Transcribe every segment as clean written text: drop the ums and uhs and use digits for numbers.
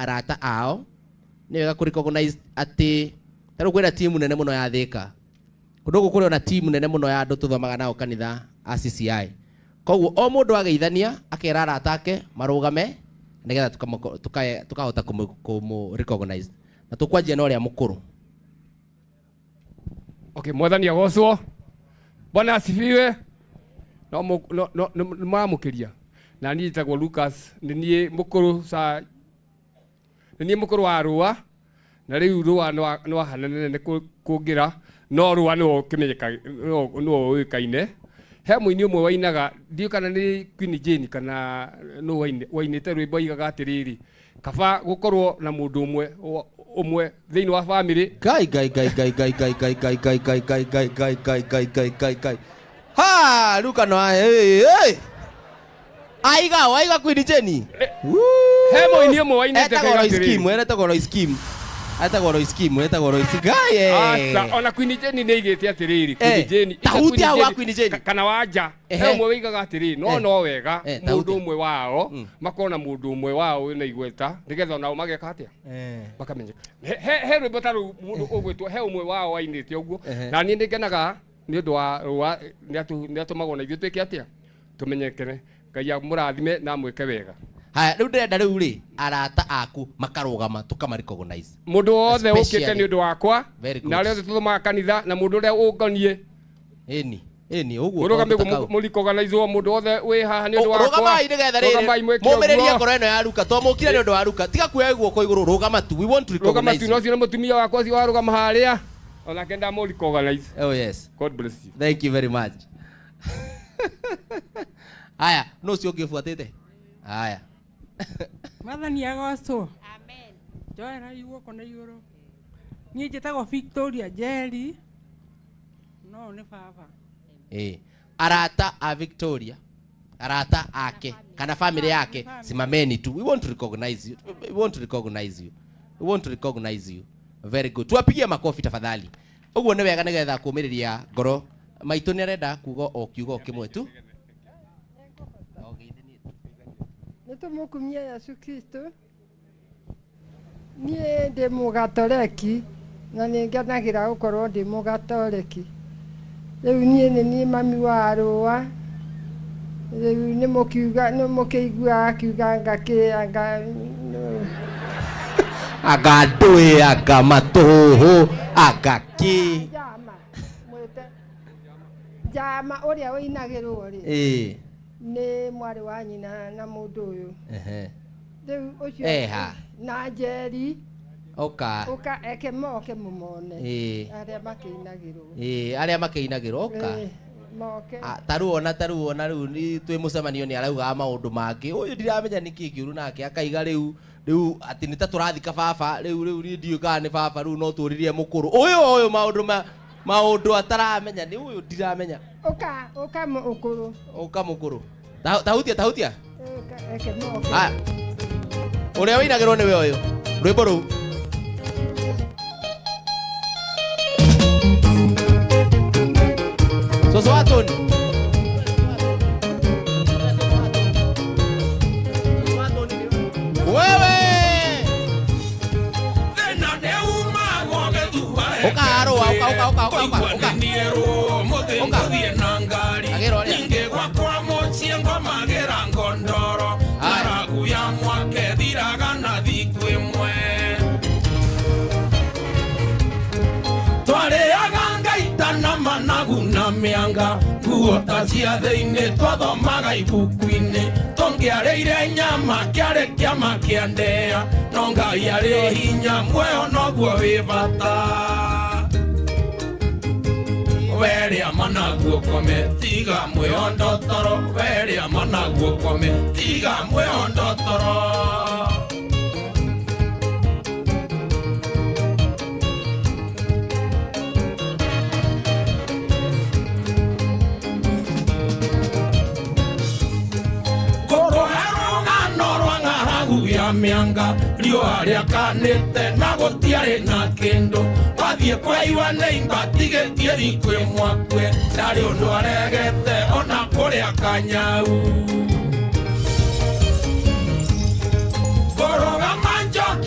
Arata ao nĩ wega kũ recognize atĩ ta rĩu kwĩna timu nene mũno ya Thĩka. Kũndũ gũkũ kũrĩ ona timu nene mũno ya andũ tũthomaga nao kanitha a CCI. Koguo o mũndũ ageithania akera arata ake marũgame nĩgetha tukahota kũmũ recognize. Na tũkwanjia na ũrĩa mũkũrũ. Okay, mwathani agocwo. Bwana asifiwe. No no no nĩ mũramũkĩria. Na niĩ njĩtagwo Lucas, nĩ niĩ mũkũrũ sa nĩ niĩ mũkũrũ wa Rũa, na rĩu Rũa nĩ wahananire nĩ kũngĩra, no Rũa nĩwe ũkĩmenyeka, nĩwe ũĩkaine. He mũini ũmwe wainaga, ndiũĩ kana nĩ Queen Jane kana nũ wainĩte rwĩmbo aigaga atĩrĩrĩ, kaba gũkorwo na mũndũ ũmwe ũmwe thĩinĩ wa family. Ngai ngai ngai ngai ngai ngai ngai ngai ngai ngai ngai ngai ngai ngai ngai ngai ngai ngai ha Luka no hey, hey. Aiga aiga Queen Jenny. He mũini ũmwe wainĩte Etagwo Royce Kim, etagwo Royce Kim. Etagwo Royce Kim, etagwo Royce Ngai. Aca, ona Queen Jenny nĩ aigĩte atĩrĩrĩ, Queen Jenny. Ta hutia hau wa Queen Jenny. Kana wanja. He ũmwe wĩigaga atĩrĩ, no no wega mũndũ ũmwe wao makorwo na mũndũ ũmwe wao wĩna igweta nĩgetha onao mageka atĩa, makamenyeka. He rwĩmbo ta rũu mũndũ ũgwĩtwo he ũmwe wao wainĩte ũguo, na niĩ nĩ ngenaga nĩ ũndũ wa nĩ atũmagwo na ithuĩ twĩke atĩa, tũmenyekene. Ngai amũrathime na amwĩke wega. Haya, rĩu ndĩrenda rĩu rĩ arata aku makarũgama tũkama recognize. Mũndũ wothe ũkĩte nĩ ũndũ wakwa na arĩa othe tũthomaga kanitha na mũndũ ũrĩa ũngoniĩ. Ĩni ĩni ũguo mũrũgame mũrikoganizwo mũndũ wothe wĩ haha nĩ ũndũ wakwa. Rũgamai nĩgetha rĩrĩ mũmĩrĩrie ngoro ĩno ya Ruka, twamũkire nĩ ũndũ wa Ruka. Tiga kuoya guoko igũrũ, rũgama tu. We want to recognize. Rũgama tu, no ũcio nĩ mũtumia wakwa ũcio warũgama harĩa, onake ndamũ recognize. Oh yes. God bless you. Thank you very much. Haya, no ũcio ũngĩ ũbuatĩte. Haya. Mwathani agocwo. Amen. Njoera guoko na igũrũ. Niĩ njĩtagwo Victoria Njeri. No nĩ baba. Eh. Arata a Victoria, arata ake kana family yake, simameni tu. We want to recognize you. We want to recognize you. We want to recognize you. Very good. Tuwapigie makofi tafadhali. Ũguo nĩ wega nĩgetha kũmĩrĩria ngoro. Maitũ nĩ arenda kuga o kiugo kĩmwe tu. Nĩ tũmũkumia Yesu Kristo. Niĩ ndĩ mũgatoreki na nĩ ngenagĩra gũkorwo ndĩ mũgatoreki. Rĩu niĩ nĩ niĩ mami wa Rũa. Rĩu nĩ mũkiuga nĩ mũkĩiguaga akiuga anga kĩ anga Anga ndũĩ, anga matũhũhũ, anga kĩ. Njama mwĩte njama ũrĩa ũinagĩrwo rĩ nĩ mwarĩ wa nyina na mũndũ ũyũ. Rĩu ũcio Eha. na Njeri Ũka. Ũka eke moke mũmone arĩa makĩinagĩrwo. Arĩa makĩinagĩrwo ũka. Moke. Ta rĩu ona ta rĩu ona rĩu twĩ mũcemanio nĩ araugaga maũndũ mangĩ. Ũyũ ndiramenya nĩkĩ kĩũru nake akaiga rĩu rĩu atĩ nĩ ta tũrathika baba rĩu rĩu niĩ ndiũĩ kana nĩ baba rĩu no tũririe mũkũrũ. Ũyũ ũyũ maũndũ ma maũndũ ataramenya nĩ ũyũ ndiramenya. Ũka ũka mũkũrũ. Ũka mũkũrũ. Tahutia tahutia. Ũrĩa ũinagĩrwo nĩwe ũyũ. Rwĩmbo rũu. Cũcũ wa Tony. Wewe! Ũka arũa, ũka ũka ũka ũka ũka ũka. Ũka. Agĩra ũrĩa. Mĩanga nguo ta cia thĩinĩ twathomaga ibuku-inĩ tũngĩarĩire nyama kĩarĩ kĩama kĩa ndĩa no Ngai arĩ hinya muoyo noguo wĩ bata werĩa managuo kome tiga mwĩondo toro werĩa managuo kome tiga mwĩondo toro. Mĩanga riũa rĩakanĩte na gũtiarĩ na kĩndũ wathiĩ kwaiwa nĩ imba tigĩtie thikũ ĩmwe akue ndarĩ ũndũ aregete ona kũrĩa kanyau kũrũgama njoke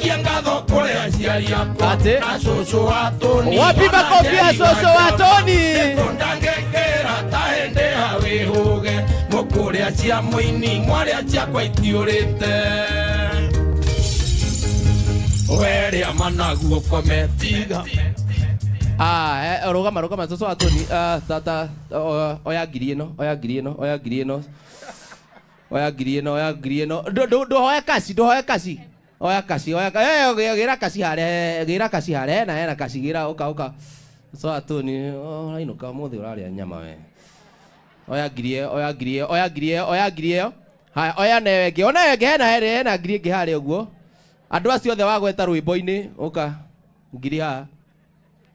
Aciari akwa Atĩ? na cũcũ wa Tony. Wapi Ona makofi ya Njeri wa cũcũ wa Njama. Tony? Nĩkũndangĩkĩra ta hĩndĩ ya wĩhũge mũkũrĩa cia mũini mwarĩa ciakwa itiũrĩte werĩa managuo kome tiga. Ah, rũgama rũgama cũcũ wa Tony. Ah, tata oya ngiri ĩno, oya ngiri ĩno, oya ngiri ĩno, oya ngiri ĩno, oya ngiri ĩno. Ndũhoe kaci, ndũhoe kaci, oya kaci, oya gĩra kaci harĩa, gĩra kaci harĩa, hena hena kaci, gĩra, ũka ũka. Cũcũ wa Tony, ũrainũka ũmũthĩ ũrarĩa nyama we. Oya ngiri ĩyo, oya ngiri ĩyo, oya ngiri ĩyo, oya ngiri ĩyo. Haya, oya nayo ĩngĩ, ona ĩngĩ, hena hena hena ngiri ĩngĩ harĩa ũguo. Andũ acio othe wagweta rwĩmbo-inĩ, ũka ngiri haha.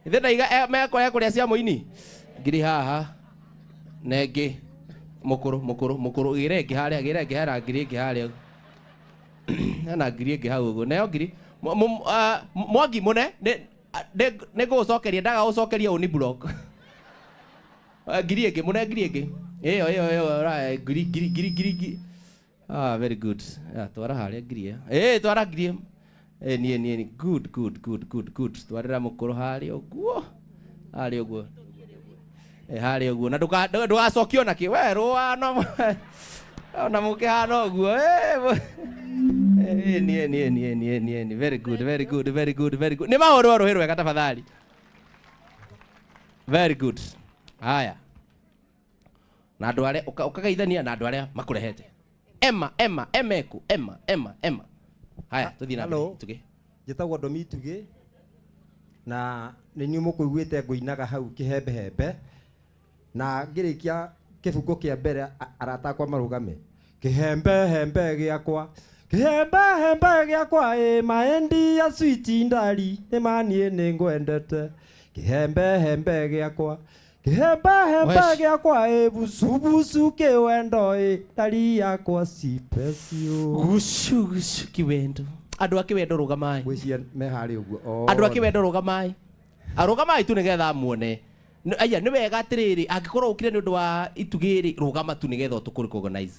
Ithe ndaiga mekũrĩa kũrĩa cia mũini ngiri haha na ĩngĩ mũkũrũ mũkũrũ mũkũrũ gĩra ĩngĩ harĩa, gĩra ĩngĩ hena ngiri ĩngĩ harĩa, hena ngiri ĩngĩ hau ũguo, nayo ngiri Mwangi mũne nĩ ngũgũcokeria, ndaga gũcokeria ũni block. Ngiri ĩngĩ mũne, ngiri ĩngĩ ĩyo ĩyo ĩyo ngiri ngiri ngiri ngiri ngiri. Ah, very good. Ya, twara harĩa ngiri ĩyo. Ĩĩ, twara ngiri ĩyo. Ĩĩ, niĩ niĩ niĩ. Good good good good good. Twarĩra mũkũrũ harĩa ũguo, harĩa ũguo. Ĩĩ, harĩa ũguo na ndũgacokio na kĩ we rũa no ona mũkĩhana ũguo. Ĩĩ, niĩ niĩ niĩ niĩ niĩ niĩ. Very good, very good, very good, very good. Nĩ mahũrwo rũhĩ rwega tafadhali. Very good. Haya, na andũ arĩa ũkageithania na andũ arĩa makũrehete. Emma, Emma, Emma eku, Emma, Emma, Emma. Haya, tũthiĩ na mbere. Hello. Itugĩ. Njĩtagwo Ndomi Itugĩ na nĩ niĩ mũkũiguĩte ngũinaga hau kĩhembehembe na ngĩrĩkia kĩbungo kĩa mbere arata akwa marũgame kĩhembehembe gĩakwa, kĩhembehembe gĩakwa ĩ maendi ya switi ndari nĩ maniĩ nĩ ngwendete kĩhembehembe gĩakwa, kĩhembehembe Wesh. gĩakwa ĩ bucubucu kĩwendo ĩ ndari yakwa cipecio. Gucu gucu kiwendo. Andũ a kĩwendo rũgamai. Ngwĩciria me harĩa ũguo. Andũ a kĩwendo rũgamai, arũgamai tu nĩgetha muone. Aya nĩ wega atĩrĩrĩ, angĩkorwo ũkire nĩ ũndũ wa itugĩ rĩ, rũgama tu nĩgetha ũtũkũ recognize.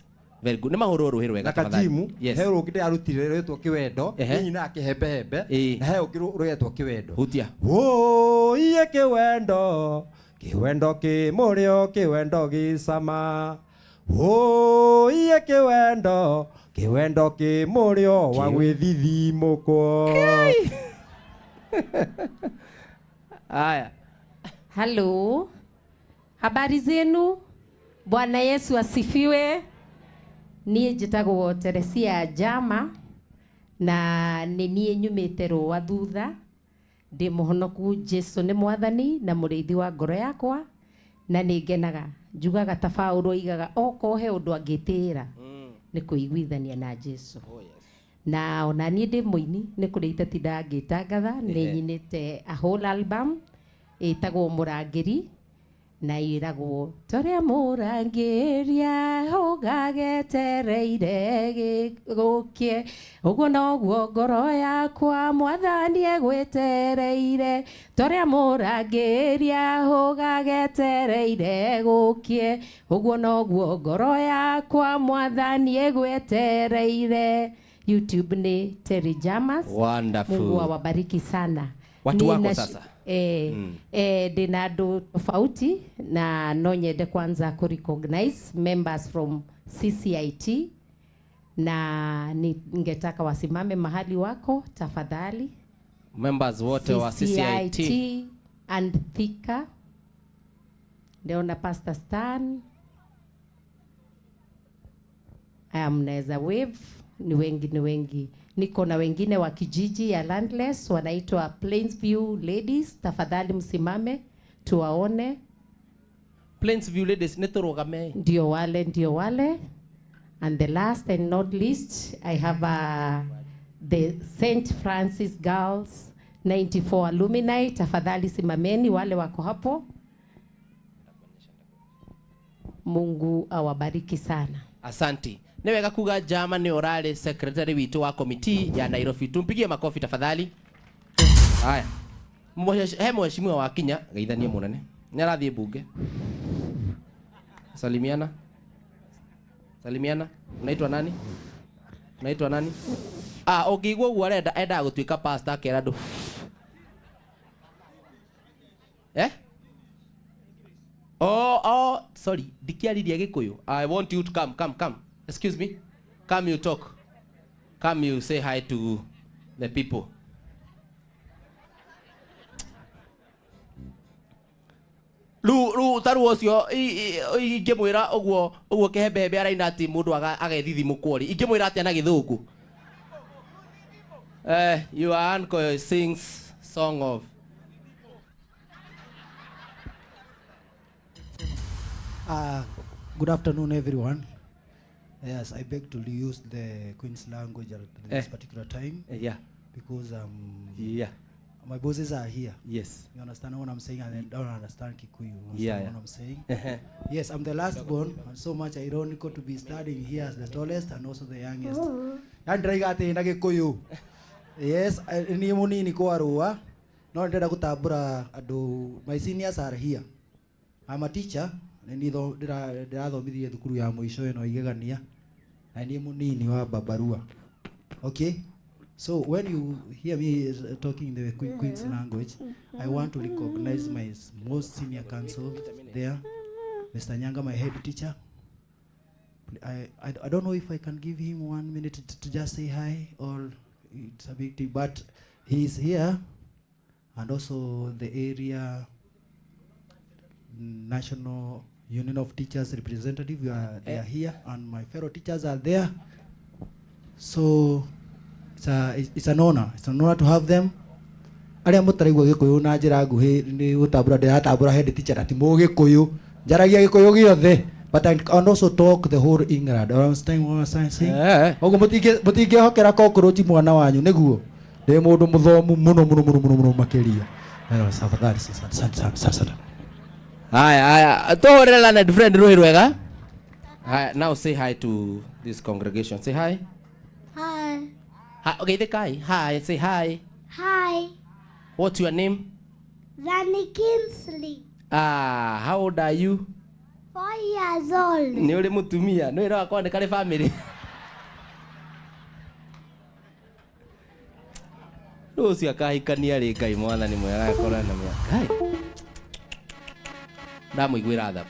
Very good. Nĩ mahũrwo rũhĩ rwega na tafadhali. kajimu. Yes. He rũngĩ ndĩrarutire rwĩtwo kĩwendo. Niĩ nyinaga kĩhembehembe na he ũngĩ rũgetwo kĩwendo. Hutia. Wũiye kĩwendo, kĩwendo kĩ mũrĩo, kĩwendo gĩcama, wũiye kĩwendo, kĩwendo kĩ mũrĩo wa gwĩthithimũkwo. Haya. Halo, habari zenu? Bwana Yesu asifiwe. Niĩ njĩtagwo Teresia Jama na nĩ niĩ nyumĩte rũa thutha. Ndĩ mũhonoku, Jesu nĩ mwathani na mũrĩithi wa ngoro yakwa na nĩ ngenaga. Njugaga ta Paũlũ oigaga okorwo he ũndũ angĩtĩĩra nĩ kũiguithania na Jesu. Na ona niĩ ndĩ mũini, nĩ kũrĩ itatindaga ngĩtangatha, nĩ nyinĩte a whole album ĩtagwo Mũrangĩri na ĩragwo torĩa mũrangĩri ahũgagetereire gũkie, ũguo noguo ngoro yakwa mwathani egwĩtereire, torĩa mũrangĩri ahũgagetereire gũkie, ũguo noguo ngoro yakwa mwathani egwĩtereire. YouTube ni Terry Jamas. Wonderful. Mungu awabariki sana. Watu wako Nina sasa. Ndina andũ tofauti na no nyende kwanza ku recognize members from CCIT na ningetaka wasimame mahali wako tafadhali. Members wote wa CCIT. CCIT and Thika. Ndeona Pastor Stan. Aya, mnaweza wave. Ni wengi, ni wengi. Niko na wengine wa kijiji ya Landless wanaitwa Plainsview Ladies. Tafadhali msimame tuwaone. Plainsview Ladies nĩ tũrũgame. Ndio wale, ndio wale. And the last and not least, I have the St. Francis Girls 94 alumni. Tafadhali simameni wale wako hapo. Mungu awabariki sana. Asante. Nĩ wega kuga Jama nĩ ũrarĩ secretary witũ wa committee ya Nairobi. Tumpigie makofi tafadhali. Haya. He mheshimiwa wa Kinya, geithanie mũnene. Nĩ arathiĩ bunge. Salimiana. Salimiana. Unaitwa nani? Unaitwa nani? Ah, ũngĩigua ũguo arenda endaga gũtuĩka pastor akera andũ. Eh? Oh, oh, sorry, ndikiaririe Gĩkũyũ. I want you to come, come, come. Excuse me. Come you talk. Come you say hi to the people. Rĩu rĩu ta rĩu ũcio ingĩmwĩra ũguo ũguo kĩhembehembe araina atĩ mũndũ agethithimũkwo rĩ ingĩmwĩra atĩa na gĩthũngũ? Eh, your uncle sings song of Good afternoon, everyone. Yes, I beg to use the Queen's language at this particular time. Because my bosses are here. Yes. You understand what I'm saying? And I don't understand Kikuyu. You understand what I'm saying? Yes, I'm the last born, and so much ironical to be standing here as the tallest and also the youngest. And ndĩraiga na Gĩkũyũ. Yes, niĩ mũnini kwarũa, no ndĩrenda gũtambũra andũ. My seniors are here. I'm a teacher, nĩ niĩ ndĩrathomithirie thukuru ya mũico ĩno igegania, na niĩ mũnini wa Babarua. Okay? So when you hear me talking in the Queen's language, I want to recognize my most senior counsel there, Mr. Nyanga, my head teacher. I don't know if I can give him 1 minute to just say hi, or it's a big thing, but he's here, and also the area National Union of Teachers representative, they are here, and my fellow teachers are there. So it's an honor. It's an honor to have them. Arĩa mũtaraigua Gĩkũyũ na njĩra nguhĩ nĩ gũtambũra ndĩratambũra head teacher na ti Mũgĩkũyũ. Njaragia Gĩkũyũ gĩothe, but I can also talk the whole England. You understand what I'm saying? Ũguo mũtingĩhokera cockroach mwana wanyu nĩguo. Ndĩ mũndũ mũthomu mũno mũno mũno mũno mũno makĩria. Tafadhali, asante sana, asante sana. Haya, haya. Tuhũrĩre learned friend rũhĩ rwega. Haya, now say hi to this congregation. Say hi. Hi. Hi. Okay, the guy. Hi, say hi. Hi. What's your name? Zanny Kinsley. How old are you? 4 years old. Nĩ ũrĩ mũtumia. Nĩ wĩra wakwa nĩ karĩ family. Rĩu ũcio akahikania rĩ Ngai mwathani mwega agakorwo na mĩaka. Ngai. Ndamũiguĩra tha.